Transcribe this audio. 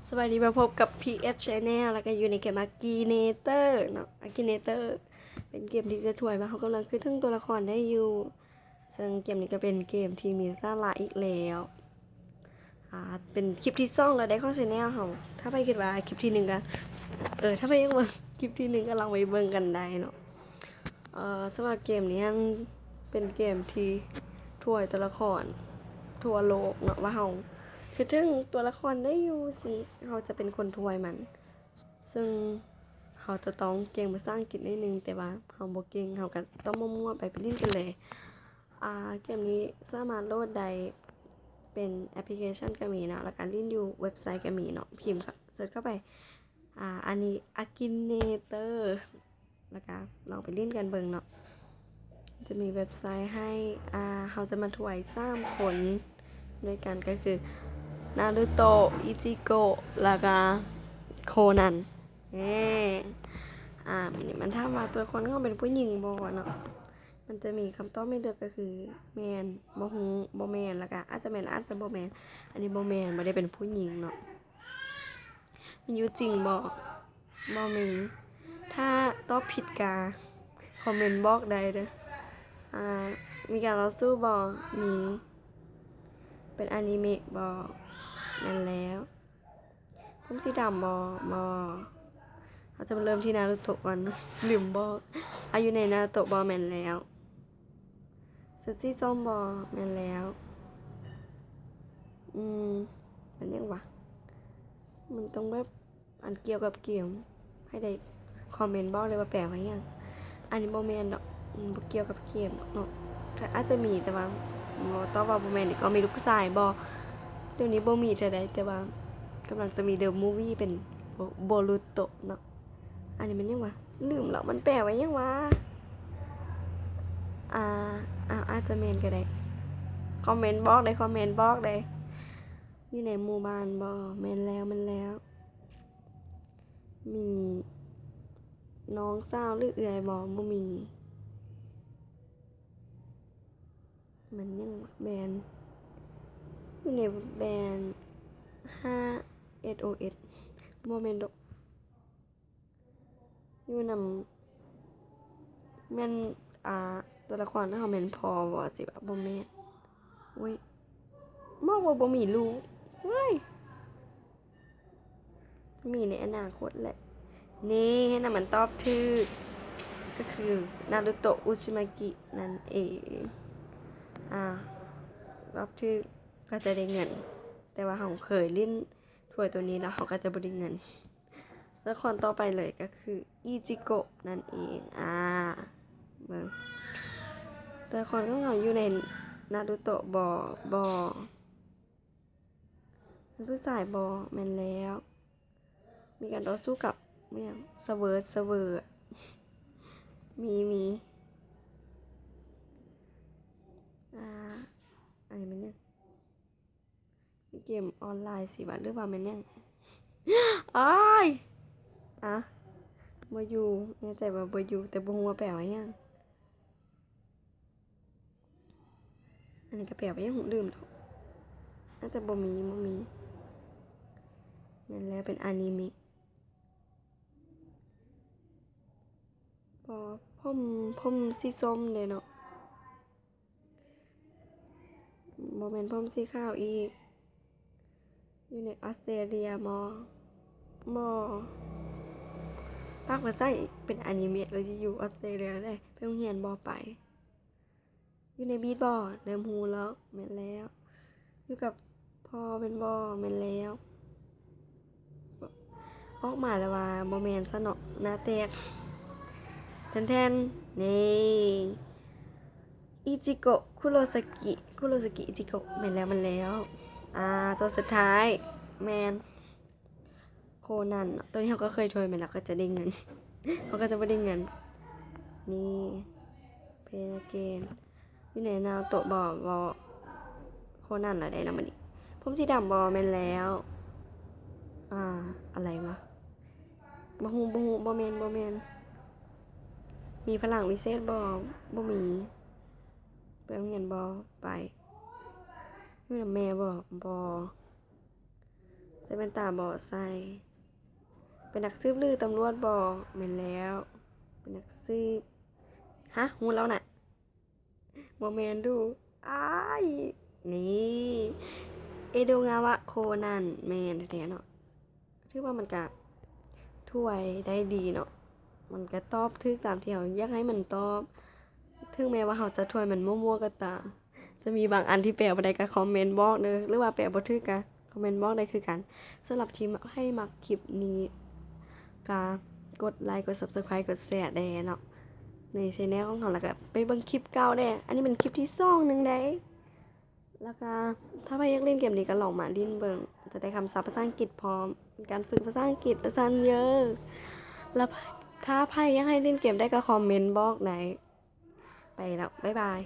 ສະບາຍດີ ມາພົບກັບ ພີເອັດ Channel ແລ້ວກໍຢູ່ໃນເກມ Akinator ເນາະ. Akinator ເປັນເກມທີ່ຈະທວຍວ່າເຮົາກຳລັງຄິດເຖິງຕົວລະຄອນໄດ້ຢູ່ ເຊິ່ງເກມນີ້ກໍເປັນເກມທີ່ມີສາລະອີກແລ້ວ. ອ່າ ເປັນຄລິບທີສອງແລ້ວເດ້ຂອງ Channel ເຮົາ. ຖ້າໃຜຄິດວ່າຄລິບທີໜຶ່ງກໍ ເອີ ຖ້າໃຜຢາກເບິ່ງຄລິບທີໜຶ່ງກໍລອງໄປເບິ່ງກັນໄດ້ເນາະ. ເອີ ສຳລັບເກມນີ້ຫັ້ນເປັນເກມທີ່ທວຍຕົວລະຄອນທົ່ວໂລກເນາະ ວ່າເຮົາຄິດເຖິງຕົວລະຄອນໄດ້ຢູ່ຊີ້ ເຮົາຈະເປັນຄົນທວຍມັນ. ເຊິ່ງເຮົາຈະຕ້ອງເກັ່ງພາສາອັງກິດໜ້ອຍໜຶ່ງ ແຕ່ວ່າເຮົາບໍ່ເກັ່ງ ເຮົາກໍຕ້ອງມົ້ວໆໄປ ໄປຫຼິ້ນກັນເລີຍ. ອ່າ ເກມນີ້ສາມາດໂຫຼດໄດ້ເປັນແອັບພລິເຄຊັນກໍມີເນາະ ແລ້ວກໍຫຼິ້ນຢູ່ເວັບໄຊກໍມີເນາະ. ພິມເຂົ້າ ເສີດເຂົ້າໄປ ອ່າ ອັນນີ້ Akinator ແລ້ວກະລອງໄປຫຼິ້ນກັນເບິ່ງເນາະ. ຈະມີເວັບໄຊໃຫ້ ອ່າ ເຮົາຈະມາທວຍສາມຄົນດ້ວຍກັນ ກໍຄື ນາຣູໂຕະ ອິຈິໂກະ ແລ້ວກະໂຄນັນ. ແນ່ ອ່າ ນີ້ມັນຖາມວ່າຕົວລະຄອນຂອງເຮົາເປັນຜູ້ຍິງບໍ່ເນາະ. ມັນຈະມີຄຳຕອບໃຫ້ເລືອກ ກໍຄື ແມ່ນ, ບໍ່ຮູ້, ບໍ່ແມ່ນ ແລ້ວກະອາດຈະແມ່ນ ອາດຈະບໍ່ແມ່ນ. ອັນນີ້ບໍ່ແມ່ນ, ບໍ່ໄດ້ເປັນຜູ້ຍິງເນາະ. ມີຢູ່ຈິງບໍ່? ບໍ່ມີ. ຖ້າຕອບຜິດກະຄອມເມັນບອກໄດ້ເດີ້. ອ່າ ມີການຕໍ່ສູ້ບໍ່? ມີ. ເປັນອານິເມະບໍ່? ແມ່ນແລ້ວ. ຜົມສີດຳບໍ່? ບໍ່. ເຮົາຈະມາເລີ່ມທີ່ນາຣູໂຕະກ່ອນ. ລືມບອກ. ອາ ຢູ່ໃນນາຣູໂຕະບໍ່? ແມ່ນແລ້ວ. ຊຸດສີສົ້ມບໍ່? ແມ່ນແລ້ວ. ອືມ ມັນຫຍັງຫວາ? ມັນຕ້ອງແບບອັນກ່ຽວກັບເກມ ໃຫ້ໄດ້ຄອມເມັນບອກເລີຍວ່າແປວ່າຫຍັງ. ອັນນີ້ບໍ່ແມ່ນດອກ ມັນບໍ່ກ່ຽວກັບເກມດອກເນາະ. ກໍອາດຈະມີ ແຕ່ວ່າບໍ່ຕອບວ່າບໍ່ແມ່ນ. ນີ້ກໍມີລູກຊາຍບໍ່? ດຽວນີ້ບໍ່ມີເທື່ອໃດ ແຕ່ວ່າກຳລັງຈະມີເດີມູວີເປັນໂບ ໂບລຸໂຕະເນາະ. ອັນນີ້ແມ່ນຫຍັງຫວາ? ລືມແລ້ວ ມັນແປວ່າຫຍັງຫວາ? ອ່າ ອາ ອາດຈະແມ່ນກໍໄດ້. ຄອມເມັນບອກໄດ້ ຄອມເມັນບອກໄດ້. ຢູ່ໃນໝູ່ບ້ານບໍ່? ແມ່ນແລ້ວ ແມ່ນແລ້ວ. ມີນ້ອງສາວຫຼືເອື້ອຍບໍ່? ບໍ່ມີ. ມັນຫຍັງຫວາ? ແບນ ຢູ່ໃນແບນ ຫ້າ ເອັສໂອເອັສ ບໍ່ແມ່ນດອກ. ຢູ່ນຳ ແມ່ນ ອ່າ ຕົວລະຄອນເຮົາແມ່ນພໍ່ບໍ່? ຊິວ່າບໍ່ແມ່ນ. ໂອ້ຍ ບອກວ່າບໍ່ມີລູກ. ເຮີ້ຍ ຈະມີໃນອະນາຄົດແຫຼະ. ນີ້ ເຫັນນະ ມັນຕອບຖືກ ກໍຄື ນາຣູໂຕະ ອຸຊິມາກິ ນັ້ນເອງ. ອ່າ ຕອບຖືກກໍຈະໄດ້ເງິນ. ແຕ່ວ່າເຮົາເຄີຍຫຼິ້ນ ຖ້ວຍໂຕນີ້ແລ້ວເຮົາກໍຈະບໍ່ໄດ້ເງິນ. ຕົວລະຄອນຕໍ່ໄປເລີຍກໍຄື ອິຈິໂກະ ນັ້ນເອງ. ອ່າ ເບິ່ງ ຕົວລະຄອນຂອງເຮົາຢູ່ໃນນາຣູໂຕະບໍ່? ບໍ່. ເປັນຜູ້ຊາຍບໍ່? ແມ່ນແລ້ວ. ມີການຕໍ່ສູ້ກັບ ແມ່ນຫຍັງ ສະເວີດ ສະເວີດ. ມີ ມີ ອ່າ ອັນນີ້ແມ່ນຫຍັງ? ເກມອອນລາຍຊິຫວາ ຫຼືວ່າແມ່ນຫຍັງ? ໂອ້ຍ ອ່ະ ບໍ່ຢູ່ ແນ່ໃຈວ່າບໍ່ຢູ່ ແຕ່ບໍ່ຮູ້ວ່າແປວ່າຫຍັງ. ອັນນີ້ກໍແປວ່າຫຍັງ? ລືມແລ້ວ. ອາດຈະບໍ່ມີ ບໍ່ມີ. ແມ່ນແລ້ວ ເປັນອານິເມະ. ບໍ່ ຜົມ ຜົມສີສົ້ມເດ້ເນາະ. ບໍ່ແມ່ນຜົມສີຂາວອີກ. ຢູ່ໃນອອສເຕຣເລຍບໍ່? ບໍ່. ປາກພາສາເປັນອານິເມະ ແລ້ວຊິຢູ່ອອສເຕຣເລຍໄດ້. ໄປໂຮງຮຽນບໍ່? ໄປ. ຢູ່ໃນບີດບໍ່? ເລີ່ມຮູ້ແລ້ວ. ແມ່ນແລ້ວ. ຢູ່ກັບພໍ່ແມ່ນບໍ່? ແມ່ນແລ້ວ. ອອກມາແລ້ວວ່າບໍ່ແມ່ນຊະເນາະ ໜ້າແຕກ. ແທນໆ ນີ້ ອິຈິໂກະ ຄຸໂຣຊາກິ ຄຸໂຣຊາກິ ອິຈິໂກະ. ແມ່ນແລ້ວ ແມ່ນແລ້ວ. ອ່າ ຕົວສຸດທ້າຍ ແມ່ນໂຄນັນເນາະ. ຕົວນີ້ເຮົາກໍເຄີຍຖ້ວຍແມ່ນແລ້ວ ກໍຈະໄດ້ເງິນ ເຮົາກໍຈະບໍ່ໄດ້ເງິນ. ນີ້ ເພລາເກນ ຢູ່ໃນນາໂຕະບໍ່? ບໍ່. ໂຄນັນລະໄດ້ນຳບັດນີ້. ຜົມສີດຳບໍ່? ແມ່ນແລ້ວ. ອ່າ ອະໄລວະ? ບໍ່ຮູ້ ບໍ່ຮູ້ ບໍ່ແມ່ນ ບໍ່ແມ່ນ. ມີພະລັງວິເສດບໍ່? ບໍ່ມີ. ໄປໂຮງຮຽນບໍ່? ໄປ. ຢູ່ນຳແມ່ບໍ່? ບໍ່. ໃສ່ແວ່ນຕາບໍ່? ໃສ່. ເປັນນັກສືບຫຼືຕຳຫຼວດບໍ່? ແມ່ນແລ້ວ ເປັນນັກສືບ. ຮະ ຮູ້ແລ້ວນະ. ບໍ່ແມ່ນດູ ອ້າຍ ນີ້ ເອໂດງາວະໂຄນັນ ແມ່ນແທ້ໆເນາະ. ຖືວ່າມັນກະຖ້ວຍໄດ້ດີເນາະ ມັນກະຕອບຖືກຕາມທີ່ເຮົາຢາກໃຫ້ມັນຕອບ ເຖິງແມ້ວ່າເຮົາຈະຖ້ວຍມັນມົ້ວໆກໍຕາມ. ຈະມີບາງອັນທີ່ແປບໍ່ໄດ້ກໍຄອມເມັນບອກເດີ ຫຼືວ່າແປບໍ່ຖືກກໍຄອມເມັນບອກໄດ້ຄືກັນ. ສຳລັບທີ່ໃຜມັກຄລິບນີ້ ກໍກົດໄລ ກົດ Subscribe ກົດ Share ແດ່ເນາະ ໃນ Channel ຂອງເຮົາ ແລ້ວກໍໄປເບິ່ງຄລິບເກົ່າແດ່. ອັນນີ້ເປັນຄລິບທີສອງໜຶ່ງໃດ໋ ແລ້ວກໍຖ້າໃຜຢາກຫຼິ້ນເກມນີ້ກໍລອງມາຫຼິ້ນເບິ່ງ ຈະໄດ້ຄຳສັບພາສາອັງກິດພ້ອມ ເປັນການຝຶກພາສາອັງກິດວ່າຊັ້ນເດີ້. ແລ້ວຖ້າໃຜຢາກໃຫ້ຫຼິ້ນເກມໃດກໍຄອມເມັນບອກໄດ້. ໄປແລ້ວ ບາຍບາຍ.